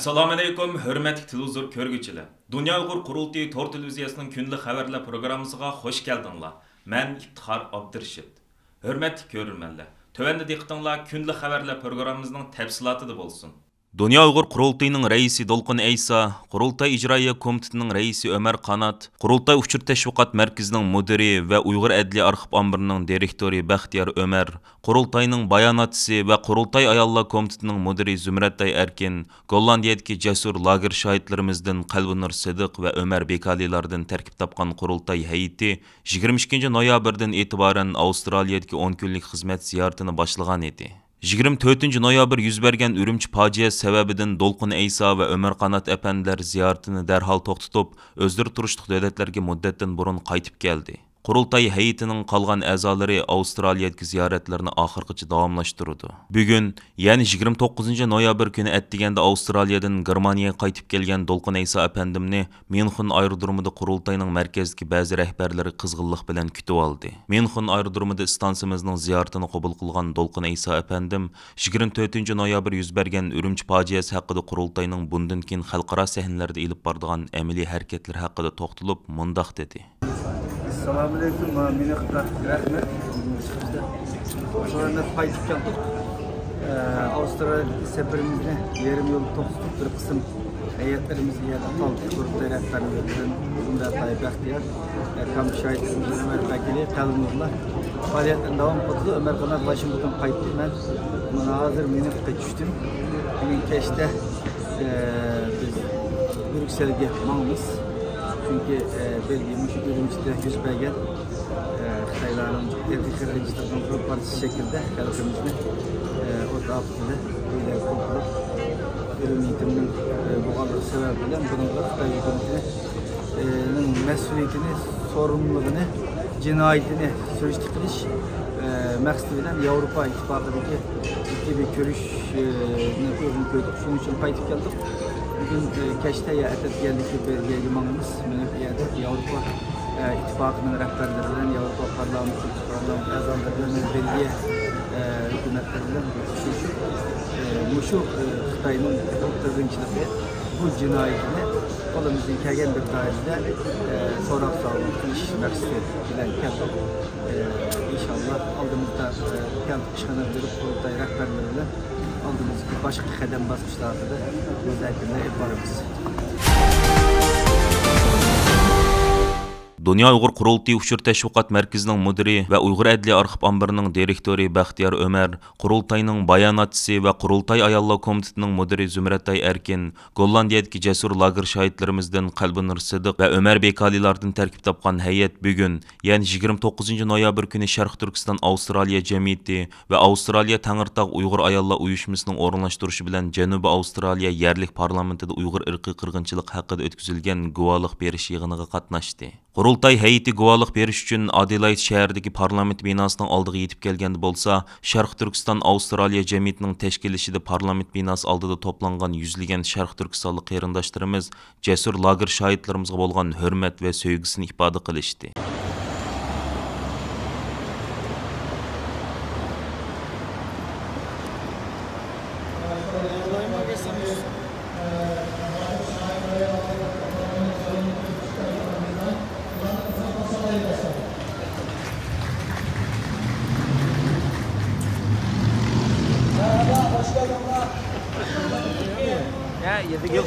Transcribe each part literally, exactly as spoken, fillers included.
ئەسسالامۇئەلەيكۇم، ھۆرمەتلىك تېلېۋىزور كۆرگۈچىلەر! دۇنيا ئۇيغۇر قۇرۇلتىيى تور تېلېۋىزىيەسىنىڭ كۈندىلىك خەۋەرلەر پروگراممىسىغا خۇش كەلدىڭلار. مەن ئىپتىخار ئابدۇرېشىت. ھۆرمەتلىك كۆرۈرمەنلەر، تۆۋەندە دىققىتىڭلار كۈندىلىك خەۋەرلەر پروگراممىمىزنىڭ تەپسىلاتىدا بولسۇن. دۇنيا ئۇيغۇر قۇرۇلتىيىنىڭ رەئىسى دولقۇن ئەيسا، قۇرۇلتاي ئىجرائىيە كومىتېتىنىڭ رەئىسى ئۆمەر قانات، قۇرۇلتاي ئۇچۇر تەشۋىقات مەركىزىنىڭ مۇدىرى ۋە ئۇيغۇر ئەدلىيە ئارخىپ ئامبىرىنىڭ دىرېكتورى بەختىيار ئۆمەر، قۇرۇلتاينىڭ باياناتچىسى ۋە قۇرۇلتاي ئاياللار كومىتېتىنىڭ مۇدىرى زۇمرەتئاي ئەركىن، گوللاندىيەدىكى جەسۇر لاگېر شاھىتلىرىمىزدىن قەلبىنۇر سىدىق ۋە ئۆمەر بېكالىلاردىن تەركىب تاپقان قۇرۇلتاي ھەيئىتى يىگىرمە ئىككىنچى نويابىردىن ئېتىبارەن ئاۋسترالىيەدىكى ئون كۈنلۈك خىزمەت زىيارىتىنى باشلىغان ئىدى. يىگىرمە تۆتىنچى نويابىر يۈز بەرگەن ئۈرۈمچى پاجىئەسى سەۋەبىدىن دولقۇن ئەيسا ۋە ئۆمەر قانات ئەپەندىلەر زىيارىتىنى دەرھال توختىتىپ، ئۆزلىرى تۇرۇشلۇق دۆلەتلەرگە مۇددەتتىن بۇرۇن قايتىپ كەلدى. قۇرۇلتاي ھەيئىتىنىڭ قالغان ئەزالىرى ئاۋسترالىيەدىكى زىيارەتلىرىنى ئاخىرغىچە داۋاملاشتۇرىدۇ. بۈگۈن، يەنى يىگىرمە توققۇزىنچى نويابىر كۈنى ئەتىگەندە ئاۋسترالىيەدىن گېرمانىيەگە قايتىپ كەلگەن دولقۇن ئەيسا ئەپەندىمنى ميۇنخېن ئايرودرومىدا قۇرۇلتاينىڭ مەركەزدىكى بەزى رەھبەرلىرى قىزغىنلىق بىلەن كۈتۈۋالدى. ميۇنخېن ئايرودرومىدا ئىستانسىمىزنىڭ زىيارىتىنى قوبۇل قىلغان دولقۇن ئەيسا ئەپەندىم يىگىرمە تۆتىنچى نويابىر يۈز بەرگەن ئۈرۈمچى پاجىئەسى ھەققىدە قۇرۇلتاينىڭ بۇندىن كېيىن خەلقئارا سەھنىلەردە ئېلىپ بارىدىغان ئەمەلىي ھەرىكەتلىرى ھەققىدە توختىلىپ، مۇنداق دېدى. ئەسسالامۇئەلەيكۇم، مېنى خىتاي رەھمەت. شۇ يەردە قايتىپ كەلدۇق. ئاۋسترالىيەدىكى سەپىرىمىزنى يېرىم يولدا توختىتىپ، بىر قىسىم ھەيئەتلىرىمىز يەردە قالدى. قۇرۇلتاي رەھبەرلىرىدىن زۇمرەتئاي بەختىيار، ئەركان شاھىتلىرىمىز ئۆمەر بەكىلى، قەلبىنۇرلار پائالىيەتلىرىنى داۋام قىلدى. ئۆمەر قانات ۋاشىنگتون قايتتى. مەن مانا ھازىر مىنۇتقا چۈشتۈم. بۈگۈن كەچتە، ئە، بىز بريۇكسېلگە ماڭىمىز. چۈنكى، ئە، بەلگىيە مۇشۇ ئۈرۈمچىدە يۈز بەرگەن، ئە، خىتايلارنىڭ ئىرقىي قىرغىنچىلىقىنىڭ بىر پارچىسى شەكلىدە خەلقىمىزنى، ئە، ئوت ئاپىتىدە ئۆيلەرگە توپلاپ، ئۆلۈم يېتىمنىڭ، ئە، بولغانلىقى سەۋەبى بىلەن بۇنىڭغا خىتاي ھۆكۈمىتىنى، ئە، نىڭ مەسئۇلىيىتىنى، سورۇنلىرىنى، جىنايىتىنى سۈرۈشتە قىلىش، ئە، مەقسىتى بىلەن ياۋروپا ئىتتىپاقىدىكى جىددىي بىر كۆرۈشنى ئورنىغا قويدۇق. شۇنىڭ ئۈچۈن قايتىپ كەلدۇق. بۈگۈن، ئە، كەچتە يا ئەتە دېگەندىكى بەلگىيەگە ماڭىمىز. مېنىڭ بۇ يەردە ياۋروپا، ئە، ئىتتىپاقىنىڭ رەھبەرلىرى بىلەن، ياۋروپا پارلامېنتى، پارلامېنت ئەزالىرى بىلەن، بەلگىيە، ئە، ھۆكۈمەتلىرى بىلەن بىر ئۇچرىشىپ، ئە، مۇشۇ، ئە، خىتاينىڭ قىرغىنچىلىقى، بۇ جىنايىتىنى قولىمىزدىن كەلگەن بىر دائىرىدە، ئە، سوراق سوئال قىلىش مەقسىتى بىلەن كەلدۇق. ئە، ئىنشاللا ئالدىمىزدا، ئە، كەلدۇق ئىشخانا بېرىپ، قۇرۇلتاي رەھبەرلىرى بىلەن ئالدىمىزدىكى باشقا قەدەم باسقۇچلار ھەققىدە مۇزاكىرىلەر ئېلىپ بارىمىز. دۇنيا ئۇيغۇر قۇرۇلتىيى ئۇچۇر تەشۋىقات مەركىزىنىڭ مۇدىرى ۋە ئۇيغۇر ئەدلىيە ئارخىپ ئامبىرىنىڭ دىرېكتورى بەختىيار ئۆمەر، قۇرۇلتاينىڭ باياناتچىسى ۋە قۇرۇلتاي ئاياللار كومىتېتىنىڭ مۇدىرى زۇمرەتئاي ئەركىن، گوللاندىيەدىكى جەسۇر لاگېر شاھىتلىرىمىزدىن قەلبىنۇر سىدىق ۋە ئۆمەر بېكالىلاردىن تەركىب تاپقان ھەيئەت بۈگۈن، يەنى يىگىرمە توققۇزىنچى نويابىر كۈنى شەرقىي تۈركىستان ئاۋسترالىيە جەمئىيىتى ۋە ئاۋسترالىيە تەڭرىتاغ ئۇيغۇر ئاياللار ئۇيۇشمىسىنىڭ ئورۇنلاشتۇرۇشى بىلەن جەنۇبىي ئاۋسترالىيە يەرلىك پارلامېنتىدا ئۇيغۇر ئىرقىي قىرغىنچىلىقى ھەققىدە ئۆتكۈزۈلگەن گۇۋاھلىق بېرىش يىغىنىغا قاتناشتى. قۇرۇلتاي ھەيئىتى گۇۋاھلىق بېرىش ئۈچۈن ئادېلايد شەھىرىدىكى پارلامېنت بىناسىنىڭ ئالدىغا يېتىپ كەلگەندە بولسا، شەرقىي تۈركىستان ئاۋسترالىيە جەمئىيىتىنىڭ تەشكىللىشىدە پارلامېنت بىناسى ئالدىدا توپلانغان يۈزلىگەن شەرقىي تۈركىستانلىق قېرىنداشلىرىمىز جەسۇر لاگېر شاھىتلىرىمىزغا بولغان ھۆرمەت ۋە سۆيگۈسىنى ئىپادە قىلىشتى. يا، يا، يا، يا.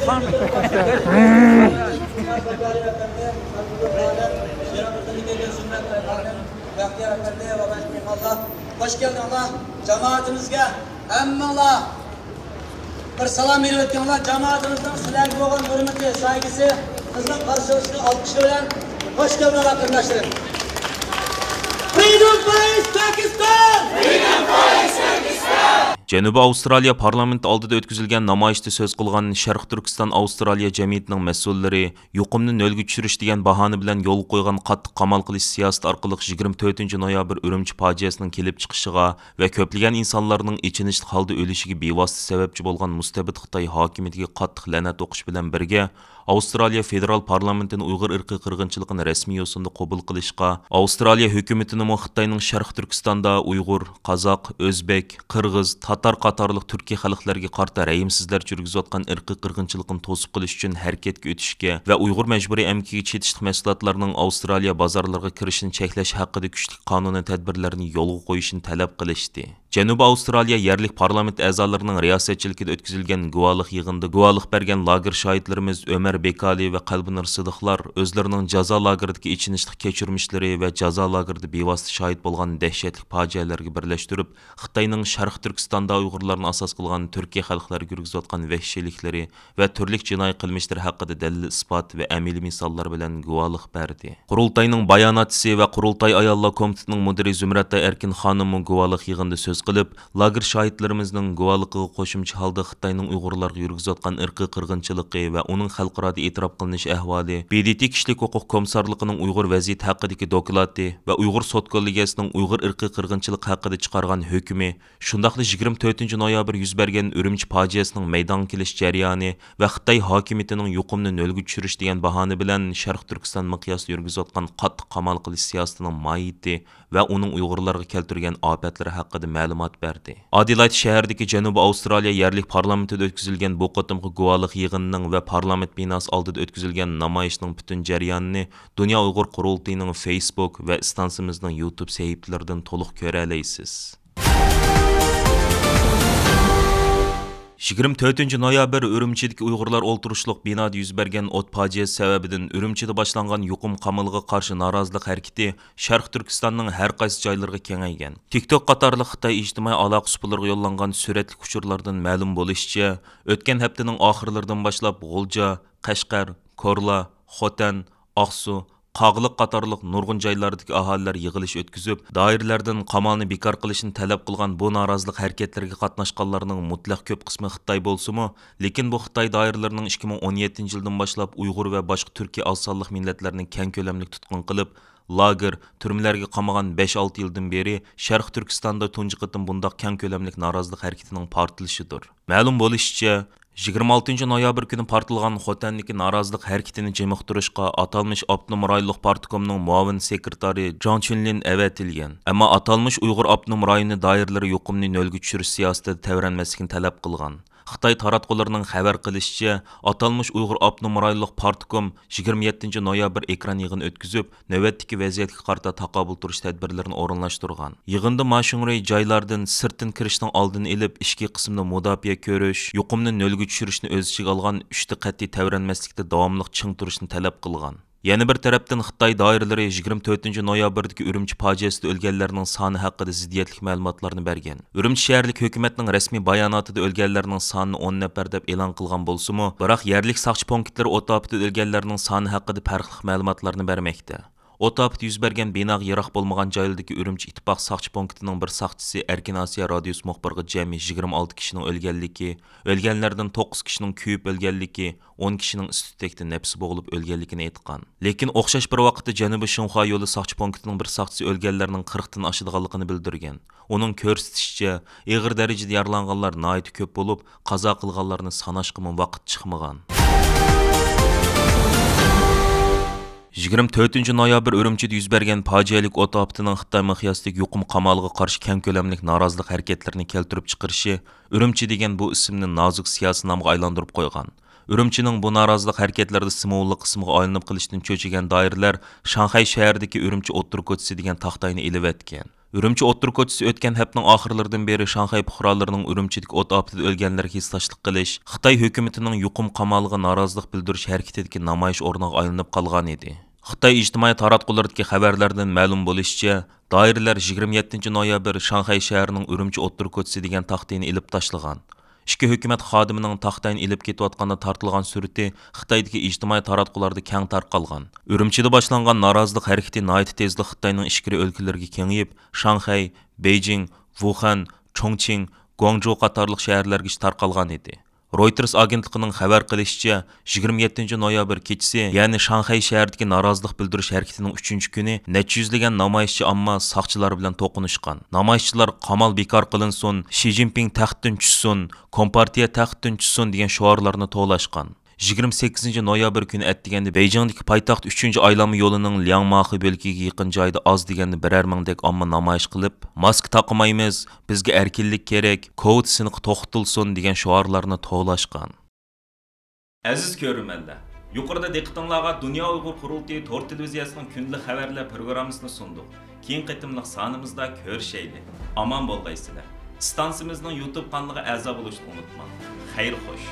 بەختىيار ئەپەندى ۋە باشقا مېھمانلار، خوش كەلدىڭلار. جامائىتىمىزگە ھەممىڭلار بىر سالام بېرىۋەتكەنلەر. جامائىتىمىزنىڭ سىلەرگە بولغان ھۆرمىتى، سايىگىسى، قىزغىن قارشى ئېلىشىنىڭ ئالقىشى بىلەن خوش كەلدىڭلار، قېرىنداشلىرىم. Freedom for East Pakistan! جەنۇبىي ئاۋسترالىيە پارلامېنتى ئالدىدا ئۆتكۈزۈلگەن نامايىشتا سۆز قىلغان شەرقىي تۈركىستان ئاۋسترالىيە جەمئىيىتىنىڭ مەسئۇللىرى يۇقۇمنى نۆلگە چۈشۈرۈش دېگەن باھانە بىلەن يولغا قويغان قاتتىق قامال قىلىش سىياسىتى ئارقىلىق يىگىرمە تۆتىنچى نويابىر ئۈرۈمچى پاجىئەسىنىڭ كېلىپ چىقىشىغا ۋە كۆپلىگەن ئىنسانلارنىڭ ئېچىنىشلىق ھالدا ئۆلۈشىگە بىۋاسىتە سەۋەبچى بولغان مۇستەبىت خىتاي ھاكىمىيىتىگە قاتتىق لەنەت ئوقۇش بىلەن بىرگە، ئاۋسترالىيە فېدېرال پارلامېنتىنى ئۇيغۇر ئىرقىي قىرغىنچىلىقىنى رەسمىي يوسۇندا قوبۇل قىلىشقا، ئاۋسترالىيە ھۆكۈمىتىنىمۇ خىتاينىڭ شەرقىي تۈركىستاندا ئۇيغۇر، قازاق، ئۆزبېك، قىرغىز، تاتار قاتارلىق تۈركىي خەلقلەرگە قارىتا رەھىمسىزلەرچە يۈرگۈزۈۋاتقان ئىرقىي قىرغىنچىلىقنى توسۇپ قېلىش ئۈچۈن ھەرىكەتكە ئۆتۈشكە ۋە ئۇيغۇر مەجبۇرىي ئەمگىكىگە چېتىشلىق مەھسۇلاتلارنىڭ ئاۋسترالىيە بازارلىرىغا كىرىشىنى چەكلەش ھەققىدە كۈچلۈك قانۇنىي تەدبىرلەرنى يولغا قويۇشنى تەلەپ قىلىشتى. جەنۇبىي ئاۋسترالىيە يەرلىك پارلامېنت ئەزالىرىنىڭ رىياسەتچىلىكىدە ئۆتكۈزۈلگەن گۇۋاھلىق يىغىنىدا گۇۋاھلىق بەرگەن لاگېر شاھىتلىرىمىز ئۆمەر بېكالى ۋە قەلبىنۇر سىدىقلار ئۆزلىرىنىڭ جازا لاگېرىدىكى ئېچىنىشلىق كەچۈرمىشلىرى ۋە جازا لاگېرىدا بىۋاسىتە شاھىت بولغان دەھشەتلىك پاجىئەلەرگە بىرلەشتۈرۈپ، خىتاينىڭ شەرقىي تۈركىستاندا ئۇيغۇرلارنى ئاساس قىلغان تۈركىي خەلقلەرگە يۈرگۈزۈۋاتقان ۋەھشىيلىكلىرى ۋە تۈرلۈك جىنايى قىلمىشلىرى ھەققىدە دەلىل-ئىسپات ۋە ئەمەلىي مىساللار بىلەن گۇۋاھلىق بەردى. قۇرۇلتاينىڭ باياناتچىسى ۋە قۇرۇلتاي ئاياللار كومىتېتىنىڭ مۇدىرى زۇمرەتئاي ئەركىن خانىممۇ گۇۋاھلىق يىغىنىدا سۆز قىلىپ، لاگېر شاھىتلىرىمىزنىڭ گۇۋاھلىقىغا قوشۇمچە ھالدا خىتاينىڭ ئۇيغۇرلارغا يۈرگۈزۈۋاتقان ئىرقىي قىرغىنچىلىقى ۋە ئۇنىڭ خەلقئارادا ئېتىراپ قىلىنىش ئەھۋالى، ب د ت كىشىلىك ھوقۇق كومىسسارلىقىنىڭ ئۇيغۇر ۋەزىيىتى ھەققىدىكى دوكلاتى ۋە ئۇيغۇر سوت كوللېگىيەسىنىڭ ئۇيغۇر ئىرقىي قىرغىنچىلىقى ھەققىدە چىقارغان ھۆكمى، شۇنداقلا يىگىرمە تۆتىنچى نويابىر يۈز بەرگەن ئۈرۈمچى پاجىئەسىنىڭ مەيدانغا كېلىش جەريانى ۋە خىتاي ھاكىمىيىتىنىڭ يۇقۇمنى نۆلگە چۈشۈرۈش دېگەن باھانە بىلەن شەرقىي تۈركىستان مىقياسىدا يۈرگۈزۈۋاتقان قاتتىق قامال قىلىش سىياسىتىنىڭ ماھىيىتى ۋە ئۇنىڭ ئۇيغۇرلارغا كەلتۈرگەن ئاپەتلىرى ھەققىدە مەلۇمات بەردى. ئادېلايد شەھىرىدىكى جەنۇبىي ئاۋسترالىيە يەرلىك پارلامېنتىدا ئۆتكۈزۈلگەن بۇ قېتىمقى گۇۋاھلىق يىغىنىنىڭ ۋە پارلامېنت بىناسى ئالدىدا ئۆتكۈزۈلگەن نامايىشنىڭ پۈتۈن جەريانىنى دۇنيا ئۇيغۇر قۇرۇلتىيىنىڭ فېيسبۇك ۋە ئىستانسىمىزنىڭ يۇتۇب سەھىپىلىرىدىن تولۇق كۆرەلەيسىز. يىگىرمە تۆتىنچى نويابىر ئۈرۈمچىدىكى ئۇيغۇرلار ئولتۇرۇشلۇق بىنادا يۈز بەرگەن ئوت پاجىئەسى سەۋەبىدىن ئۈرۈمچىدە باشلانغان يۇقۇم قامىلىغا قارشى نارازىلىق ھەرىكىتى شەرقىي تۈركىستاننىڭ ھەر قايسى جايلىرىغا كېڭەيگەن. تىك توك قاتارلىق خىتاي ئىجتىمائىي ئالاقە ئۇسۇللىرىغا يوللانغان سۈرەتلىك ئۇچۇرلاردىن مەلۇم بولۇشىچە، ئۆتكەن ھەپتىنىڭ ئاخىرلىرىدىن باشلاپ غۇلجا، قەشقەر، كورلا، خوتەن، ئاقسۇ، قاغىلىق قاتارلىق نۇرغۇن جايلاردىكى ئاھالىلەر يىغىلىش ئۆتكۈزۈپ، دائىرىلەردىن قامالنى بىكار قىلىشنى تەلەپ قىلغان بۇ نارازىلىق ھەرىكەتلىرىگە قاتناشقانلارنىڭ مۇتلەق كۆپ قىسمى خىتاي بولسىمۇ، لېكىن بۇ خىتاي دائىرىلىرىنىڭ ئىككى مىڭ ئون يەتتىنچى يىلدىن باشلاپ ئۇيغۇر ۋە باشقا تۈركىي ئاز سانلىق مىللەتلەرنى كەڭ كۆلەملىك تۇتقۇن قىلىپ، لاگېر، تۈرمىلەرگە قامىغان بەش-ئالتە يىلدىن بېرى شەرقىي تۈركىستاندا تۇنجى قېتىم بۇنداق كەڭ كۆلەملىك نارازىلىق ھەرىكىتىنىڭ پارتلىشىدۇر. مەلۇم بولۇشىچە، يىگىرمە ئالتىنچى نويابىر كۈنى پارتلىغان خوتەندىكى نارازىلىق ھەرىكىتىنى جىمىقتۇرۇشقا ئاتالمىش ئاپتونوم رايونلۇق پارتكومنىڭ مۇئاۋىن سېكرېتارى جاڭ چۈنلىن ئەۋەتىلگەن. ئەمما ئاتالمىش ئۇيغۇر ئاپتونوم رايونى دائىرىلىرى يۇقۇمنى نۆلگە چۈشۈرۈش سىياسىتىدە تەۋرەنمەسلىكنى تەلەپ قىلغان. خىتاي تاراتقۇلىرىنىڭ خەۋەر قىلىشىچە، ئاتالمىش ئۇيغۇر ئاپتونوم رايونلۇق پارتكوم يىگىرمە يەتتىنچى نويابىر ئېكران يىغىنى ئۆتكۈزۈپ، نۆۋەتتىكى ۋەزىيەتكە قارىتا تاقابىل تۇرۇش تەدبىرلىرىنى ئورۇنلاشتۇرغان. يىغىندا ما شۇڭرۇي جايلاردىن سىرتتىن كىرىشنىڭ ئالدىنى ئېلىپ، ئىچكى قىسىمدا مۇداپىئە كۆرۈش، يۇقۇمنى نۆلگە چۈشۈرۈشنى ئۆز ئىچىگە ئالغان ئۈچتە قەتئىي تەۋرەنمەسلىكتە داۋاملىق چىڭ تۇرۇشنى تەلەپ قىلغان. يەنە بىر تەرەپتىن، خىتاي دائىرىلىرى يىگىرمە تۆتىنچى نويابىردىكى ئۈرۈمچى پاجىئەسىدە ئۆلگەنلەرنىڭ سانى ھەققىدە زىددىيەتلىك مەلۇماتلارنى بەرگەن. ئۈرۈمچى شەھەرلىك ھۆكۈمەتنىڭ رەسمىي باياناتىدا ئۆلگەنلەرنىڭ سانىنى ئون نەپەر دەپ ئېلان قىلغان بولسىمۇ، بىراق يەرلىك ساقچى پونكىتلىرى ئوت ئاپىتىدە ئۆلگەنلەرنىڭ سانى ھەققىدە پەرقلىق مەلۇماتلارنى بەرمەكتە. ئوت ئاپىتى يۈز بەرگەن بىناغا يىراق بولمىغان جايلىدىكى ئۈرۈمچى ئىتتىپاق ساقچى پونكىتىنىڭ بىر ساقچىسى ئەركىن ئاسىيا رادىيوسى مۇخبىرىغا جەمئىي يىگىرمە ئالتە كىشىنىڭ ئۆلگەنلىكى، ئۆلگەنلەردىن توققۇز كىشىنىڭ كۆيۈپ ئۆلگەنلىكى، ئون كىشىنىڭ ئىس-تۈتەكتە نەپسى بوغۇلۇپ ئۆلگەنلىكىنى ئېيتقان. لېكىن ئوخشاش بىر ۋاقىتتا جەنۇبىي شىنخۇا يولى ساقچى پونكىتىنىڭ بىر ساقچىسى ئۆلگەنلەرنىڭ قىرىقتىن ئاشىدىغانلىقىنى بىلدۈرگەن. ئۇنىڭ كۆرسىتىشىچە، ئېغىر دەرىجىدە يارىلانغانلار ناھايىتى كۆپ بولۇپ، قازا قىلغانلارنى ساناشقىمۇ ۋاقىت چىقمىغان. يىگىرمە تۆتىنچى نويابىر ئۈرۈمچىدە يۈز بەرگەن پاجىئەلىك ئوت ئاپىتىنىڭ خىتاي مىقياسىدىكى يۇقۇم قامالىغا قارشى كەڭ كۆلەملىك نارازىلىق ھەرىكەتلىرىنى كەلتۈرۈپ چىقىرىشى ئۈرۈمچى دېگەن بۇ ئىسىمنى نازۇك سىياسىي نامغا ئايلاندۇرۇپ قويغان. ئۈرۈمچىنىڭ بۇ نارازىلىق ھەرىكەتلىرىدە سىمۋوللۇق قىسىمغا ئايلىنىپ قېلىشتىن چۆچۈگەن دائىرىلەر شاڭخەي شەھىرىدىكى ئۈرۈمچى ئوتتۇرا كوچىسى دېگەن تاختاينى ئېلىۋەتكەن. ئۈرۈمچى ئوتتۇرا كوچىسى ئۆتكەن ھەپتىنىڭ ئاخىرلىرىدىن بېرى شاڭخەي پۇقرالىرىنىڭ ئۈرۈمچىدىكى ئوت ئاپىتىدە ئۆلگەنلەرگە ھېسداشلىق قىلىش، خىتاي ھۆكۈمىتىنىڭ يۇقۇم قامالىغا نارازىلىق بىلدۈرۈش ھەرىكىتىدىكى نامايىش ئورنىغا ئايلىنىپ قالغانىدى. خىتاي ئىجتىمائىي تاراتقۇلىرىدىكى خەۋەرلەردىن مەلۇم بولۇشىچە، دائىرىلەر يىگىرمە يەتتىنچى نويابىر شاڭخەي شەھىرىنىڭ ئۈرۈمچى ئوتتۇرا كوچىسى دېگەن تاختىنى ئېلىپ تاشلىغان. ئىككى ھۆكۈمەت خادىمىنىڭ تاختاينى ئېلىپ كېتىۋاتقاندا تارتىلغان سۈرىتى خىتايدىكى ئىجتىمائىي تاراتقۇلاردا كەڭ تارقالغان. ئۈرۈمچىدە باشلانغان نارازىلىق ھەرىكىتى ناھايىتى تېزلا خىتاينىڭ ئىچكىرى ئۆلكىلىرىگە كېڭىيىپ، شاڭخەي، بېيجىڭ، ۋۇخەن، چۇڭچىڭ، گۇاڭجۇ قاتارلىق شەھەرلەرگىچە تارقالغان ئىدى. رويتېرس ئاگېنتلىقىنىڭ خەۋەر قىلىشىچە، يىگىرمە يەتتىنچى نويابىر كېچىسى، يەنى شاڭخەي شەھىرىدىكى نارازىلىق بىلدۈرۈش ھەرىكىتىنىڭ ئۈچىنچى كۈنى نەچچە يۈزلىگەن نامايىشچى ئامما ساقچىلار بىلەن توقۇنۇشقان. نامايىشچىلار «قامال بىكار قىلىنسۇن، شى جىنپىڭ تەختتىن چۈشسۇن، كومپارتىيە تەختتىن چۈشسۇن» دېگەن شوئارلارنى توۋلاشقان. يىگىرمە سەككىزىنچى نويابىر كۈنى ئەتىگەندە بېيجىڭدىكى پايتەخت ئۈچىنچى ئايلانما يولىنىڭ لياڭماخې بۆلىكىگە يېقىن جايدا ئاز دېگەندە بىرەر مىڭدەك ئامما نامايىش قىلىپ، ماسكا تاقىمايمىز، بىزگە ئەركىنلىك كېرەك، كوۋىد سىنىقى توختىتىلسۇن دېگەن شوئارلارنى توۋلاشقان. ئەزىز كۆرۈرمەنلەر، يۇقىرىدا دىققىتىڭلارغا دۇنيا ئۇيغۇر قۇرۇلتىيى تور تېلېۋىزىيەسىنىڭ كۈندىلىك خەۋەرلەر پروگراممىسىنى سۇندۇق. كېيىنكى قېتىملىق سانىمىزدا كۆرۈشەيلى. ئامان بولغايسىلەر. ئىستانسىمىزنىڭ يۇتۇب قانىلىغا ئەزا بولۇشنى ئۇنتۇماڭ. خەير خوش.